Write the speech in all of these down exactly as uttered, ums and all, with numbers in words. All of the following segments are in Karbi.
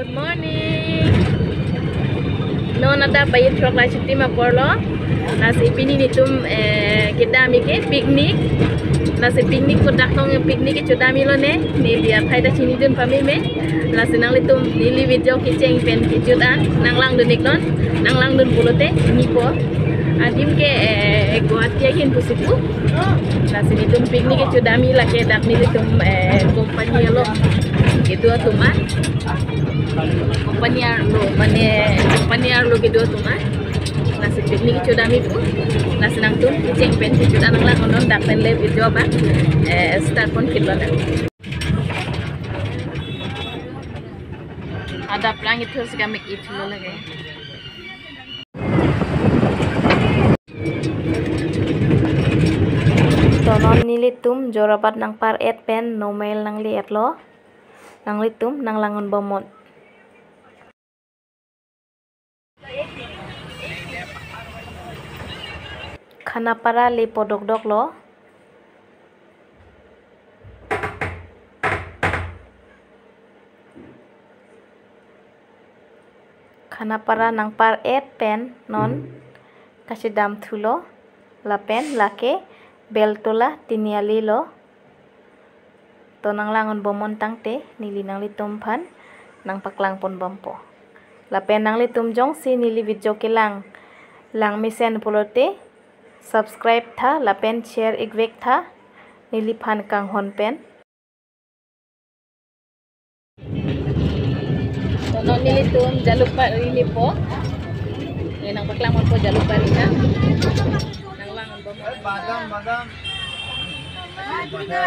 Good morning. Non adap bai throk ra chitim apor lo. Lasi pini nelitum, eh, kedam ke picnic. Lasi picnic kodak tong picnic kechodam lo ne. Neli aphai ta chinidun pameme. Lasi nanglitum neli video kecheng pen kejut an nanglangdun iknon. Nanglangdun pulote nipo. Adim ke, eh, Guwahati ahin pusi pu. Lasi nelitum picnic kechodam lake dak nelitum, eh, company along kedo atum an. Company arlo, mane company arlo kedo atum an. Lasi picnic kechodam pu. Lasi nangtum kecheng pen kejut an nanglangdun, dak pen le video abang, eh, start pon kit lo nang. Adap lang ithur si kami ithur lagi. To non nelitum Jorabat nangpar-et pen Nomail nangle-et lo. Nanglitum nanglangdun bomnon. Khanapara lepo dokdok lo. Khanapara nangpar-et pen non kachedam thulo, lapen lake Beltola Tiniali lo. To nanglangdun bomnon tangte neli nanglitum aphan nangpaklang pon bompo. Lapen nanglitum jongsi neli video kelang lang mesen pulote subscribe tha lapen share ikvek tha neliphan kanghon pen. To non nelitum Jalukbari lepo. Eh, nangpaklang ponpo Jalukbari na. Nanglangdun bomnon. Badam, badam. Ya.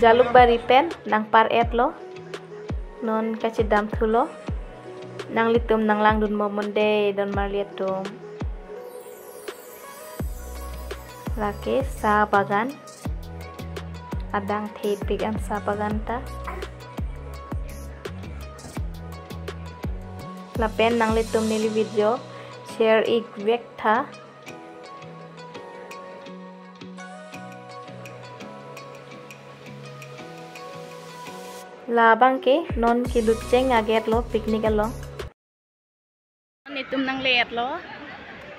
Jalukbari pen nangpar-et lo. Non kachedam thulo. Nanglitum nanglangdun bomnon dei don marli atum. Lake sa bagan. Adang thepik an sa bagan ta. Lapen nanglitum neli video share ikvek tha. Labang ke non kelut cheng aget lo picnic along. Nelitum nangle-et lo.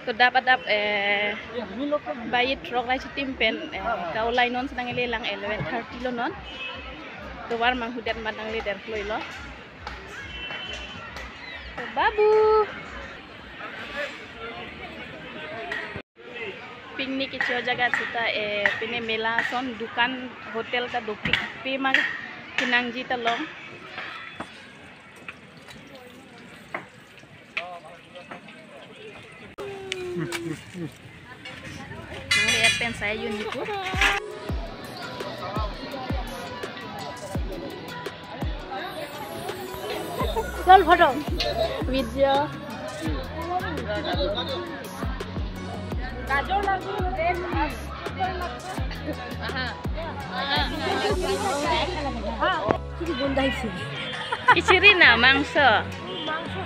To adap adap, eh, bai throk ra chitim pen, eh, kaulai non si nangle lang eleven thirty lo non. Tovar manghudet mat nangle der kloi lo. To babu. Picnic kecho jaga seta, eh, pine mela ason dukan hotel ta dopik pe ma kenangji ta long. Nangle-et pen saya yun iku. Chal photo. Video. Gajor lagu, red. Aha. Aha. Aha. Chili bondai si. Ichiri na mangso. Mangso.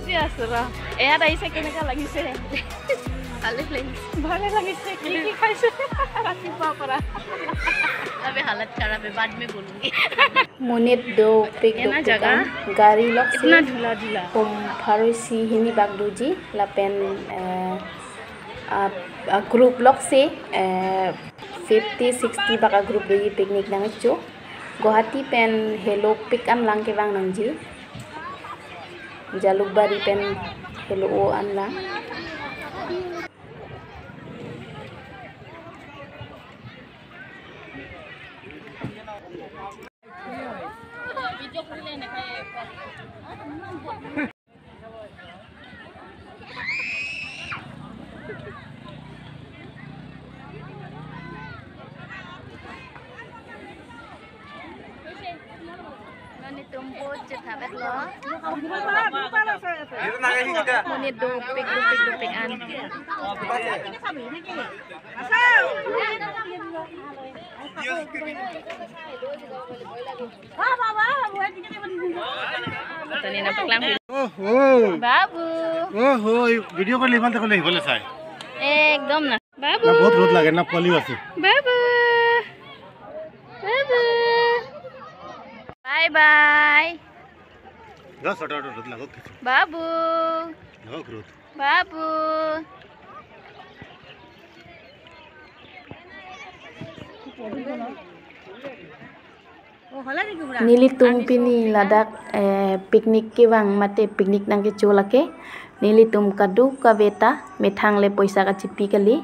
Dia serah. Eh, ada isi kena lagi sih. Bale lagi sih. Bale lagi sih. Ini kaise? Rati bapara. अबे हालत खराब है, बाद में बोलूंगी। Monit dopik dopik an gari loksi इतना ढीला ढीला। Hum pharo isi hini bak doji lapen, eh, a, a group loksi, eh, fifty sixty bak a group doji picnic nangcho. Guwahati pen helopik an lang kevang nangji. Jalukbari pen helo-o an lang. Monit dopik, dopik, dopik an. Tani nampak lang. Oh, oh. Babu. Oh, oh, video call iman tak boleh, boleh saya. Ekdom na. Babu. Na bahut rud lage na, poli ase. Babu. Babu. Bye bye. Ga sota rud lagok. Babu. Lagok rud. Babu. Nelitum pini ladak, eh, picnic kevang mate picnic nangkecho lake. Nelitum kadokave ta methang le poisa kachipi kali.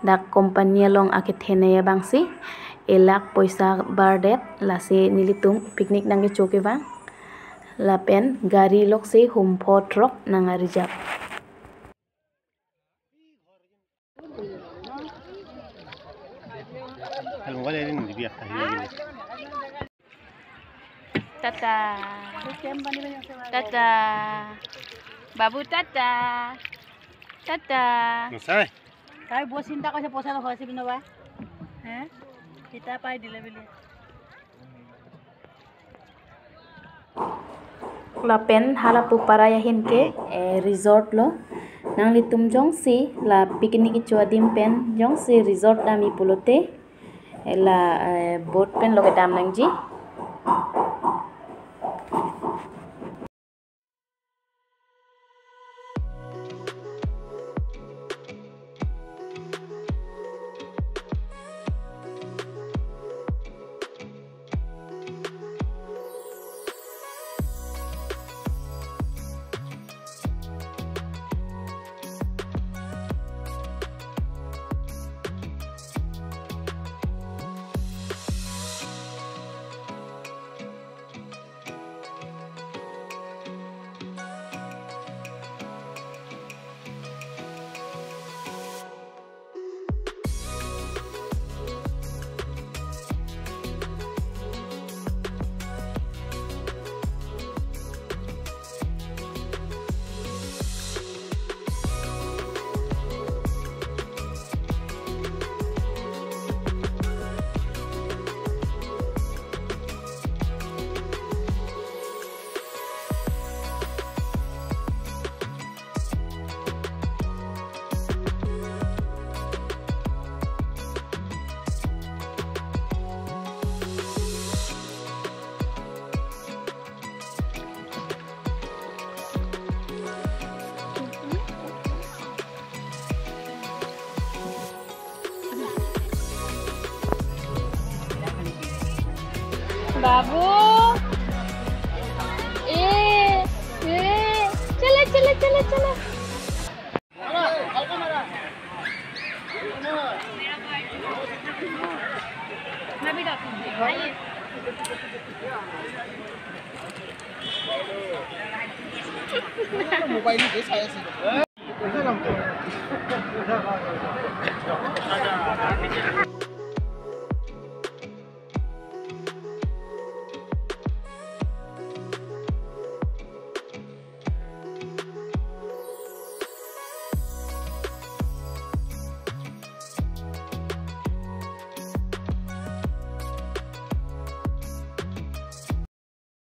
Dak company along akethenei abangsi elak poisa bardet, lasi nelitum picnic nangkecho kevang. Lapen gari loksi hum pho throk nang-reserve. Tata. Tata. Babu, tata. Tata. Nasai. Kai bo sinta ko se posa lo hoise binoba. He? Kita pai dile bile. Lapen halapu parai ahin ke, eh, resort lo. Nanglitum jongsi la picnic kecho adim pen jongsi resort damji pulote, eh, la, eh, boat pen lo kedam nangji. Babu. Eh, eh. Chala, chala, chala, chala. Mobile ni sai ase.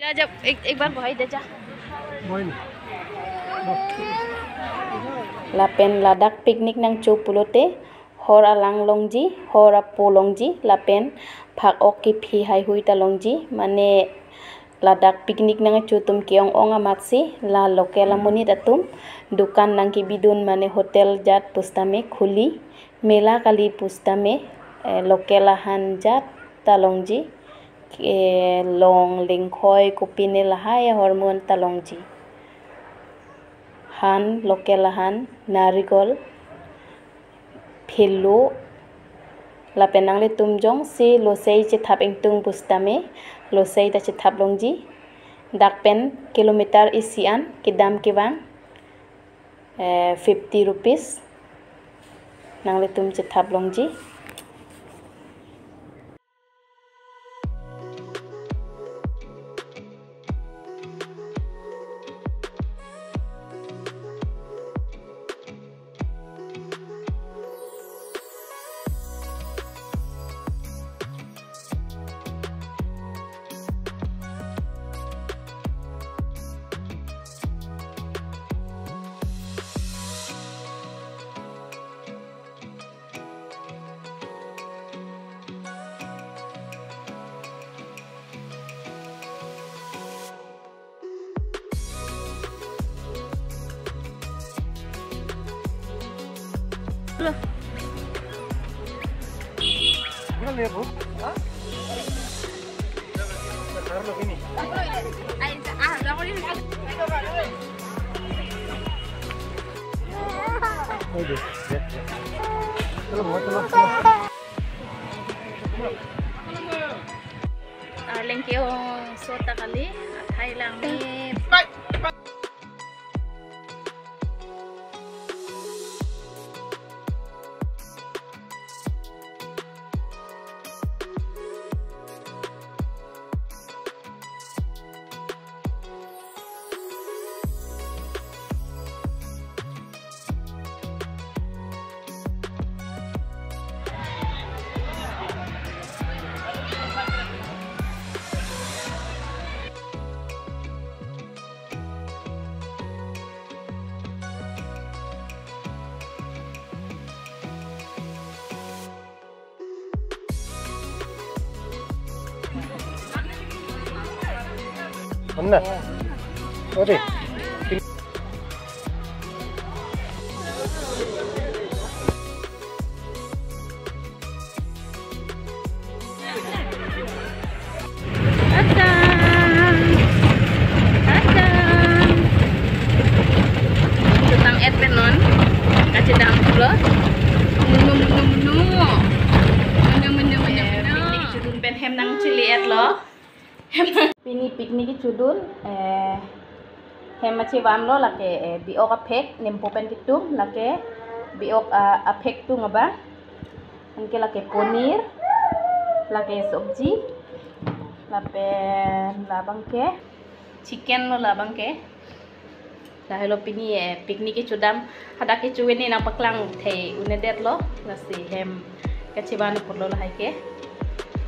जा, जब एक, एक बार बहाई दे जा। Lapen ladak picnic nangcho pulote hor alang longji, hor apo longji, lapen phak-ok kephi haihui ta longji, mane ladak picnic nangcho atum ke-ong-ong amatsi la local amonit atum dukan nangkebidun mane hotel jat pusitame khuli, mela kali pusitame, eh, local ahan jat ta longji, eh, long lengkhoi kopine lahai ahormu an ta longji. Han local ahan, narikol, phelo, lapen nanglitum jongsi losei chethap ingtung pusitame, losei ta chethap longji. Dak pen kilometer isi an kedam kevang, eh, fifty rupees. Nanglitum chethap longji. Bukan ya, Bu? Hah? Taruh lo gini. Aduh, ya, ya. Tolong, tolong, tolong. Arleng ke-ong so ta kali, athai lang me. Mana? Ore. Tadang. Tadang. Tutang et pen non. Kachedam pulo. Menu, menu, menu. Menu, menu, menu, menu. Eh, picnic chudun pen hem nangchele-et lo. Pini picnic chudun, eh, hem achevan lo lake, eh, biok aphek, nempo pen kitum, lake biok, ah, aphek tung abang. Anke lake paneer, lake sabji, lapen labang ke chicken lo labang ke. Lahelo pini, eh, picnic kechudam, hadak kechu ini nangpaklang thei un-edet lo, lasi hem kachevan pulo lahai ke.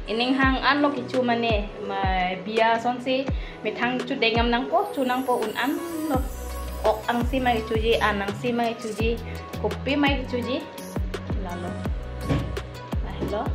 Ining hang an lo kechu mane, ma biya asonsi methang chudengam nangpo, chu nangpo un an lo. Ok angsi ma kechuji, an angsi ma kechuji, kopi ma kechuji. Lalo. Lahelo.